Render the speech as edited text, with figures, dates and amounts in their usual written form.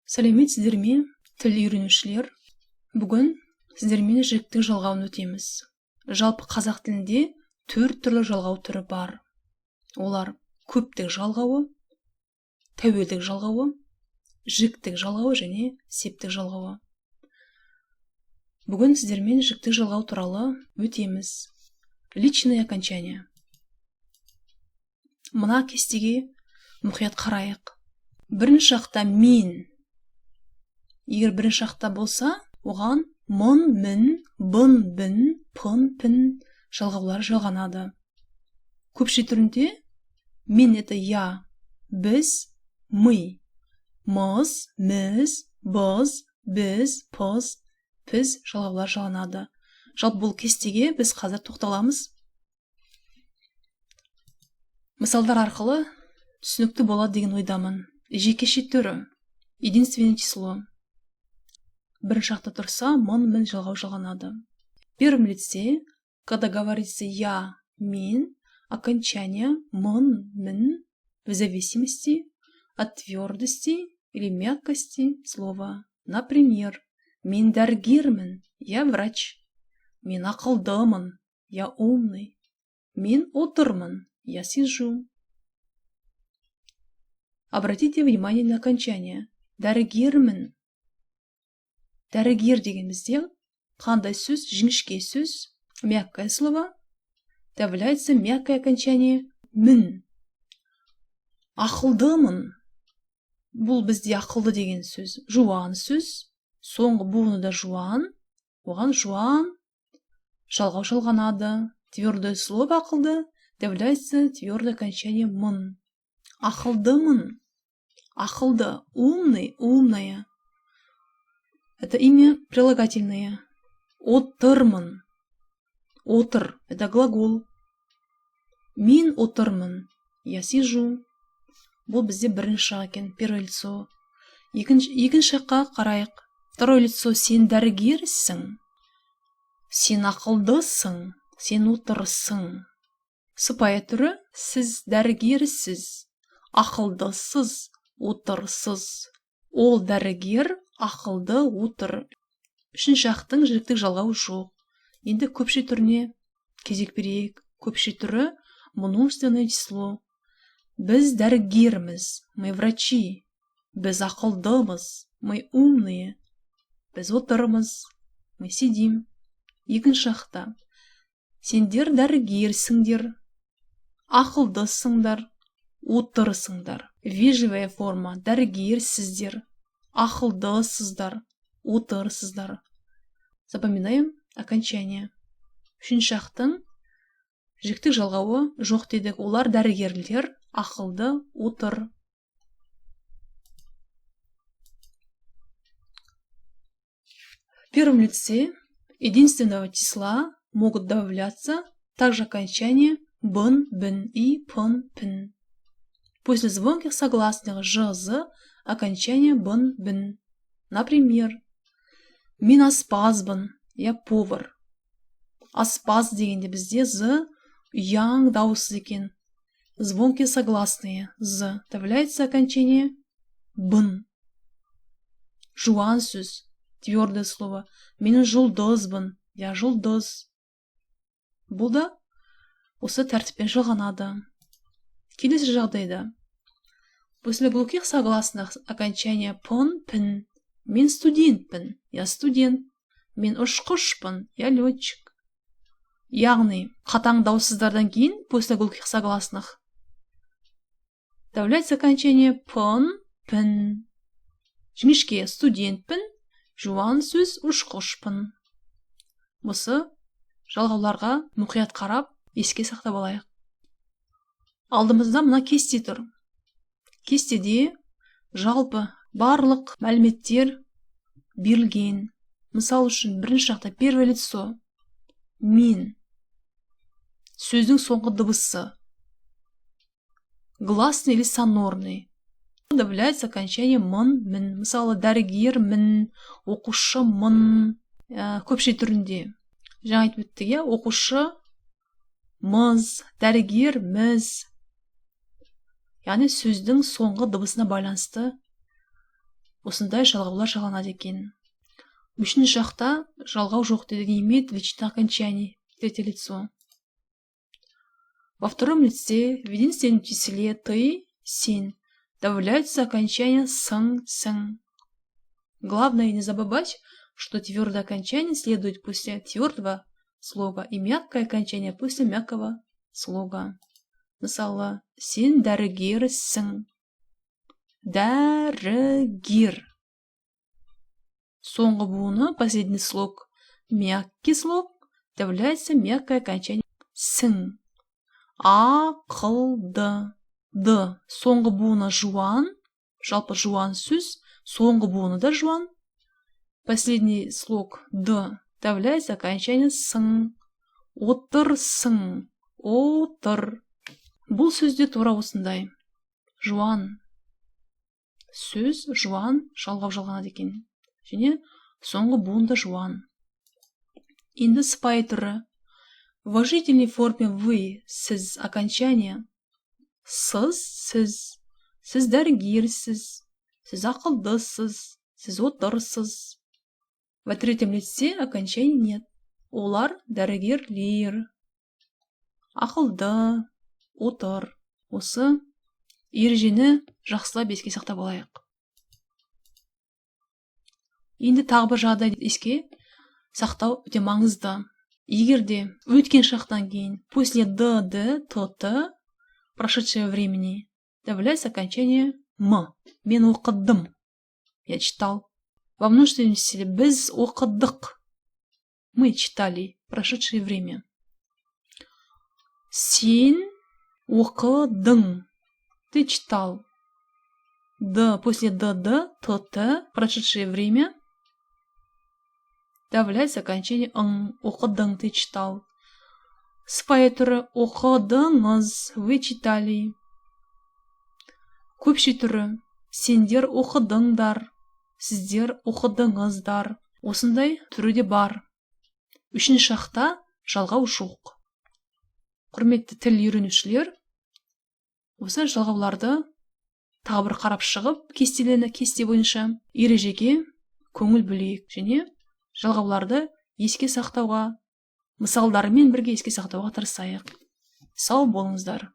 Сәлеметсіздер ме, тіл үйренушілер! Бүгін сіздермен жіктік жалғауын өтеміз. Жалпы қазақ тілінде 4 түрлі жалғау түрі бар. Олар көптік жалғауы, тәуелдік жалғауы, жіктік жалғауы және септік жалғауы. Бүгін сіздермен жіктік жалғау туралы өтеміз. Личное окончание. Мына кестеге мұқият қарайық. Бірінші жақта мен. Егер бірінші жақта болса, оған мын, мін, бын, бін, пын, пін жалғаулары жалғанады. Көпше түрінде мен это я, біз, мы. Мыз, міз, быз, біз, пыз, піз жалғаулары жалғанады. Жалпы бұл кестеге біз қазір тоқталамыз. Мысалдар арқылы түсінікті болады деген ойдамын. Жекеше түрі, единственное число. Бірінші жақта тұрса, мын, мін жалғау жалғанады. В первом лице, когда говорится я, мен, окончание мын, мін в зависимости от твердости или мягкости слова. Например, мен дәрігермін, я врач. Мен ақылдымын, я умный. Мен отырмын, я сижу. Обратите внимание на окончание. Дәрігермін. Дәрігер дегенімізде қандай сөз? Жіңішке сөз, мягкое слово, добавляется мягкое окончание мін. Ақылдымын. Бұл бізде ақылды деген сөз, жуан сөз, соңғы буыны да жуан, оған жуан жалғау жалғанады. Твердое слово ақылды, добавляется твердое окончание мын. Ақылдымын. Ақылды, умный, умная. Это имя прилагательное. Отырмын. Отыр – это глагол. Мен отырмын. Я сижу. Бұл бізде бірінші жақ екен, первое лицо. Екінші жаққа қарайық. Второе лицо: сен дәрігерсің. Сен ақылдысың. Сен отырсың. Сыпайы түрі: сіз дәрігерсіз, ақылдысыз, отырсыз. Ол дәрігер, ақылды, отыр. Үшінші жақтың жіктік жалғауы жоқ. Енді көпше түріне кезек берейік. Көпше түрі множественное число. Біз дәрігерміз, мы врачи. Біз ақылдымыз, мы умные. Біз отырмыз, мы сидим. Екінші жақта сендер дәрігерсіңдер, ақылдысыңдар, отырсыңдар. Вежливая форма: дәрігерсіздер, ақылдысыздар, отырсыздар. Запоминаем окончание. Үшінші жақтың жіктік жалғауы жоқ дедік. Олар дәрігерлер, ақылды, отыр. В первом лице единственного числа могут добавляться также окончания бын, бін и пын, пін. После звонких согласных ж, з окончание бын, бін. Например, мен аспазбын, я повар. Аспаз дегенде бізде з ұяң дауыссыз екен. Звонкие согласные з добавляется окончание бын. Жуан сөз, твердое слово. Мен жұлдызбын, я жұлдыз. Бұл да осы тәртіппен жалғанады. Келесі жағдайда после глухих согласных окончание пын, пін. Мен студентпін, я студент. Мен ұшқышпын, я летчик. Яғни қатаң дауыссыздардан кейін после глухих согласных добавляется окончание пын, пін. Жіңішке студентпін, жуан сөз ұшқышпын. Осы жалғауларға мұқият қарап, еске сақтап алайық. Алдымызда мына кесте тұр. Кестеде жалпы барлық мәліметтер берілген. Мысал үшін, бірінші жақта первое лицо мен, сөздің соңғы дыбысы гласный или сонорный, добавляется окончание мын, мін. Мысалы, дәрігермін, оқушымын. Көпше түрінде жаңа айтып өттік, иә, оқушы мыз, дәрігерміз. Яғни сөздің соңғы дыбысына байланысты Осындай жалғаулар жалғанады екен. Үшінші шақта жалғау жоқ деді, не имеет личных окончаний, третье лицо. Во втором лице в единственном числе ты, сен добавляются окончания сың, сің. Главное не забывать, что твердое окончание следует после твердого слога и мягкое окончание после мягкого слога. Мысалы, сен дәрігерсің. Дәрігер. Соңғы буыны, последний слог, мягкий слог, добавляется мягкое окончание сің. Ақылды. Д. Соңғы буыны жуан, жалпы жуан сөз, соңғы буыны да жуан. Последний слог д добавляется окончание сың. Отырсың. Отыр. Бұл сөзде тура осындай. Жуан сөз, жуан жалғау жалғанады екен. Және соңғы буын да жуан. Енді сыпайы түрі. В уважительной форме вы, сіз, окончание сыз, сіз. Сіз дәрігерсіз, сіз ақылдысыз, сіз отырсыз. В третьем лице окончаний нет. Олар дәрігерлер. Ақылды, отыр. Осы ережені жақсылап еске сақтап алайық. Енді тағы бір жағдай еске сақтау өте маңызды. Егер де өткен шақтан кейін, после д, д, т, т, прошедшего времени, добавляется окончание м. Мен оқыдым. Я читал. Во множественном числе біз оқыдық. Мы читали. Прошедшее время. Сен оқыдың. Ты читал. Д после д, д, т, т, прошедшее время. Добавляется окончание ң. Оқыдың, ты читал. Сыпайы түрі: оқыдыңыз, вы читали. Көпше түрі: сендер оқыдыңдар, сіздер оқыдыңыздар. Осындай түрі де бар. Үшінші шақта жалғау жоқ. Құрметті тіл үйренушілер, осы жалғауларды тағы бір қарап шығып, кестелені, кесте бойынша ережеге көңіл бөлейік және жалғауларды еске сақтауға, мысалдармен бірге еске сақтауға тырысайық. Сау болыңыздар.